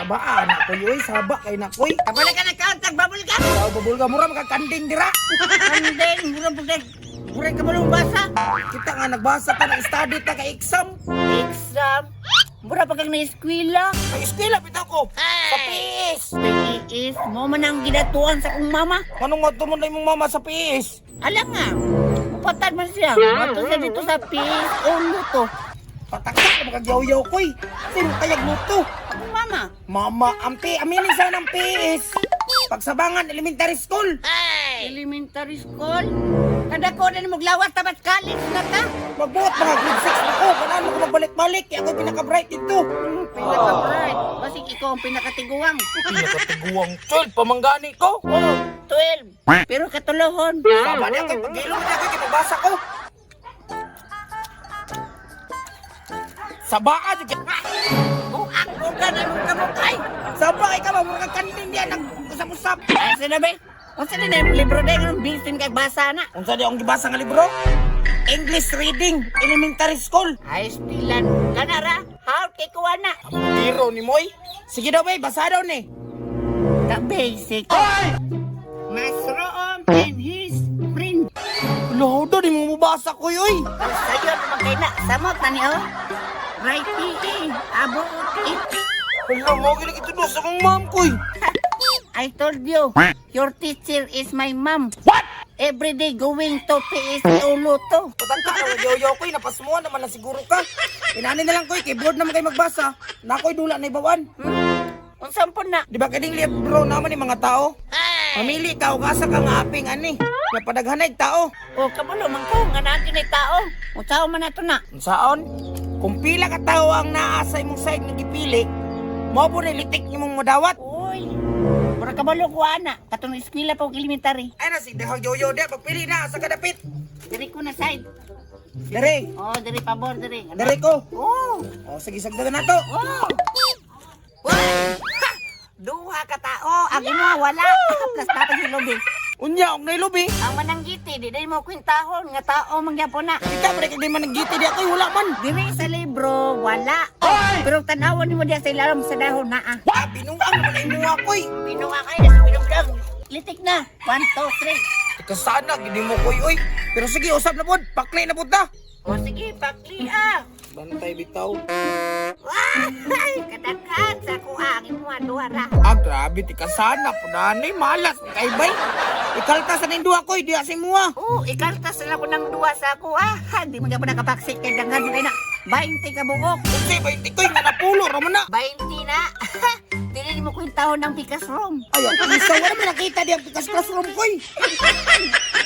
Sabaa na ko yoy, saba kay na koy. Kabala ka nagkantag, babul ka. Tao babul ka mura makakanding dira. Kandeng, murag pag murag ka balong basa. Kita nga nagbasa ta nag study ta kay exam. Exam. Mura pa kang na-eskwela. Ay eskwela bitaw ko. Sa PS. PES, mo man ang ginatuan sa kong mama. Anong nga mo na imong mama sa PS? Ala nga, upatan man siya. Mato siya dito sa PES, ulo to. Patakak na makagyaw-yaw koy. Sino kayag luto? Akong mama. Mama, ang P, aminin sa ng PS. Pagsabangan Elementary School. Elementary school. Kada ko na maglawas tapat college na ka. Magbuot mga grade 6 na ko. Kailangan mo ko magbalik-balik. Kaya ako'y pinaka-bright dito. Pinaka-bright. Basig ikaw ang pinakatiguang. Pinakatiguang child, pamanggani ko. Oh, 12. Pero katulohon. Sama niya ko'y pagilong niya ko'y kinabasa ko. Sabaa jud. Buang ko ka na mong kamukay. Saba kay ka ba mura kang kanding diyan nag usap-usap. Ay, sinabi. Unsa din na yung libro din ang bisin kag basa na. Unsa di akong gibasa nga libro? English Reading, Elementary School. Ay, stilan. Kanara, how kay kuha na. Tiro ni Moy. Sige daw bay, basa daw ni. The basic. Masroom and his friend. Laho daw, di mo mabasa ko yoy. Ang sayo naman kay na. Samot na ni oh. Right PE. About it. Hala, mo gini ito sa akong ma'am ko. I told you, your teacher is my mom. What? Every day going to PS Uluto. Patangka ka, yo-yo ko'y napasmuan naman na siguro ka. Inani na lang ko'y, keyboard naman kayo magbasa. Nako'y dula na ibawan. Unsan po na? Di ba kining libro naman ni mga tao? Mamili ka o kasa ka nga aping ani. Napadaghanay tao. O kabulo man ko nga naa kini tao. Unsaon man nato na? Unsaon? Kung pila ka tao ang naa sa imong side nga gipili, mao po na litik nimong madawat. Uy. Mura kabalo ko ana. Katong eskwela pa og elementary. Ay na si dahag yoyo di pagpili na sa kadapit. Diri ko na side. Dere, Oh, diri pabor diri. Ano? dere ko. Oh. O sige sagdagan nato. Oh. Uy. Ha! Duha ka tao, ang imo wala. Plus dapat si Lubi. Unya og nailubi. Ang mananggiti, di day mo kwintahon nga tao mangyapon na. Ikaw pa kay man nagiti di ako'y wala man. Diri sa libro, wala. Pero tanawan nimo diya sa ilalom sa dahon naa. Ah, binuang naman na imuha ko'y. Pinuha kayo sa pinugdang. Litik na. 1, 2, 3. Teka sana, gini mo ko'y oy. Pero sige, usap na pod. Pakli na pod ta. O sige, pakli ah. Bantay bitaw. Ay, kadaghan sa kuha ang imuha duha ra. Ah, grabe, tika sana po nanay. Malas, kay bay. Ikalta sa ning duha ko'y, diya sa imuha. Oo, ikaltas na ko ng duha sa kuha. Ha, di mo na nakapaksik kay daghan mo kay na. 20 ka buok. Unsay ba hindi ko'y nga napulo, raman na. 20 na. Dili mo kwintahon ng pikas room. Ay, ang isa, wala man nakita diya pikas classroom ko'y.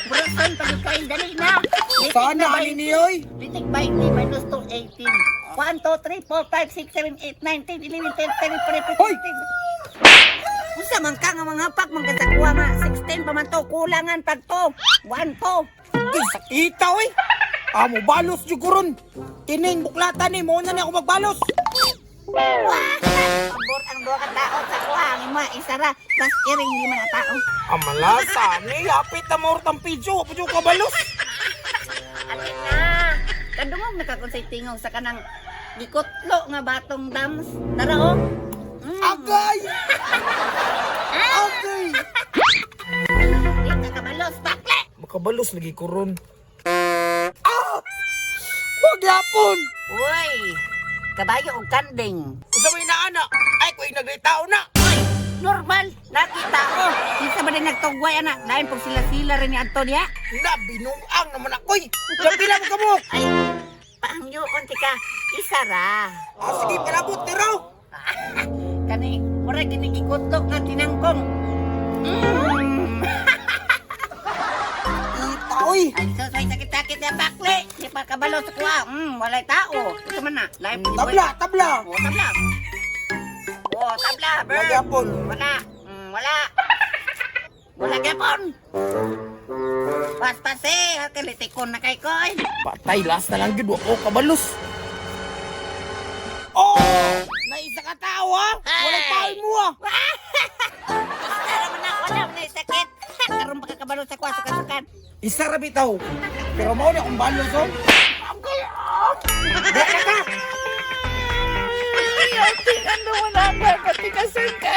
Bruson pag kain dali na. Litik Sana, na, ani niyoy. Litik 20 minus 2, 18. 1, 2, 3, 4, 5, 6, 7, 8, 9, 10, 11, 12, 13, 14, Hoy! 15. Unsa man ka nga mga pak man ka kuha nga 16 pa man to kulangan pag to 1 to. Ay, sakita, oy. Amo, balos jud ko ron. Kining buklatan ni, mo na ni ako magbalos. Wah! Pabor ang duha ka tao sa kuha ang imo isa ra plus iring lima na tao. Amalasa, ni, hapit na maurot ang pidyo, wa pa jud ko kabalos. Ali na. Kadungog na ka kung sa'y tingog sa kanang gikutlo nga batong dams. Tara oh. Agay! Agay! Di ka kabalos bakle. Makabalos lagi ko ron. Ah! Wag yapon! Uy, kabayo og kanding. Unsa may naana? Ay, kuy nagritao na. Uy, normal. Nakita ko. Kinsa ba din nagtugway ana? Lain pag sila-sila rin ni Anto diha. Na binuang naman ako'y. Pila mo kamok. Ay, pahangyoon ti ka. Isa ra. Ah, sige, palabot tiraw. Kani, mura gini gikutlok nga tinangkong. Ita, oy. Ay, so, ay, sakit-sakit na bakle. Di pa kabalo sa kuha. Walay tao. Ito man na. Lain pag Tabla, tabla. Oh, tabla. Oh, tabla. Wala Bird. gyapon. Wala. Wala. Wala gyapon. Paspase, kalitikon na kay koy. Patay, last na lang gid wa ko kabalos. Oh! Naisa ka tao, ha? Walay tao mo, ah. Tara man na, wala man na sakit. Karon pa ka kabalo sa kuha, sukan-sukan. Isa ra bitaw. Pero mao na akong balos, oh. Agay, ah! Di na ka! Ay, tingnan naman na, katika. Asan ka?